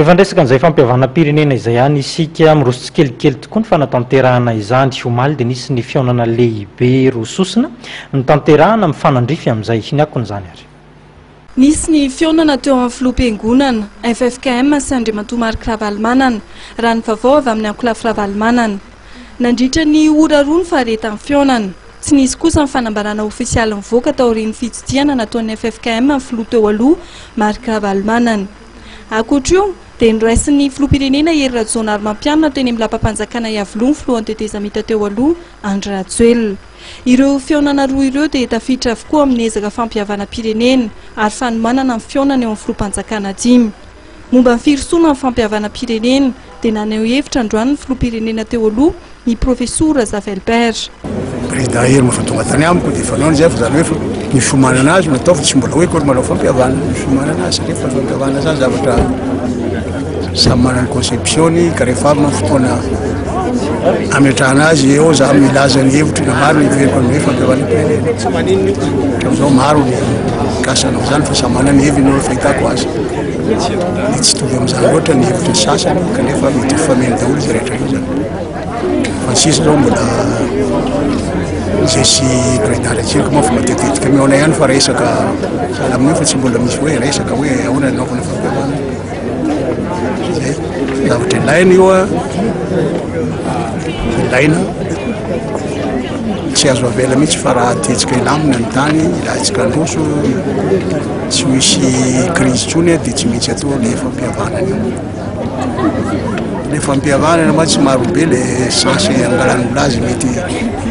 Efa niresaka an'izay fampihavanam-pirenena izay ihany isika, miroso tsikelikely tokoa ny fanatanterahana izany. Omaly dia nisy ny fihaonana lehibe roa sosona notanterahana mifanandrify amin'izay. Ny akon'izany ary. Nisy ny fihaonana teo amin'ny filoham-piangonana, ffkm, sy Andriamatoa Marc Ravalomanana, raha ny vaovao avy amin'ny ankolafy Ravalomanana. Nandritra ny ora roa ny faharetan'ny fihaonana. Tsy nisy kosa ny fanambarana ofisialy nivoaka taorian'ny fitsidihana nataon'ny ffkm ny filoha teo aloha, Marc Ravalomanana. Ankoatra io, dia noraisin'ny filoham-pirenena Hery Rajaonarimampianina teny amin'ny lapam-panjakana Iavoloha ny filohan'ny tetezamita teo aloha, Andry Rajoelina. Ireo fihaonana roa ireo dia tafiditra avokoa amin'ny ezaka fampihavanam-pirenena ary fanomanana ny fihaonana eo amin'ny filoham-panjakana dimy. Momba ny firosoana amin'ny fampihavanam-pirenena dia naneho hevitra androany ny filoham-pirenena teo aloha, ny Profesora Zafy Albert. Président Hery moa efa tonga tany amiko dia efa nanao izay fa izany hoe efa ny fiomanana azy no atao fa tsy mbola hoe akory manao fampihavanana, ny fiomanana azy satria fa ny fampihavanana izany zavatra samy manana ny conception-ny ka rehefa avy manko fotoana ametrahana azy eo za milaza ny hevitro na maro ny heveriko ny hoe fampihavanam-pirenena. Hatramin'izao maro ny mikasa hanao izany fa samy manana ny heviny aloha fahitako azy. Dia tsy hitovy amin'izany loatra ny hevitry ny sasany kanefa mety hifameno daholo izy rehetra ireo zany. Fa ny sisa zao mbola izay sy président Ratsiraka moa fa matetitetika mihaona ihany fa resaka sahala amin'io fa tsy mbola misy hoe resaka hoe ahoana ny anaovana fampihavanana. Zay zavatra ilaina io a, ilaina. Tsy azo avela mihitsy fa raha tiantsika hilamina ny tany, ilaintsika handroso, tsy ho hisy crise intsony dia tsy maintsy atao le fampihavanana io. Le fampihavanana mantsy maro be le sens angalan'olona azy mety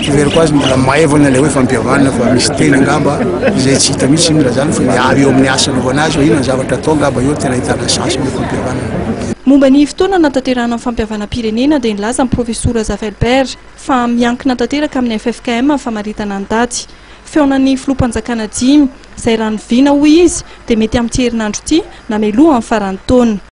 heveriko azy mbola maivana le hoe fampihavanana fa misy teny angamba izay tsy hita mihitsy ny ilazana fa ny avy eo amin'ny asa anaovana azy hoe inona ny zavatra atao angamba eo tena ahitana sens le fampihavanana. Momba ny fotoana hanatanterahana ny fampihavanam-pirenena dia nilaza ny Profesora Zafy Albert fa miankina tanteraka amin'ny ffkm ny famaritana ny daty. Fihaonan'ny filoham-panjakana dimy, izay raha ny vina hoy izy dia mety amin'ity herinandro ity na mialoha amin'ny faran'ny taona.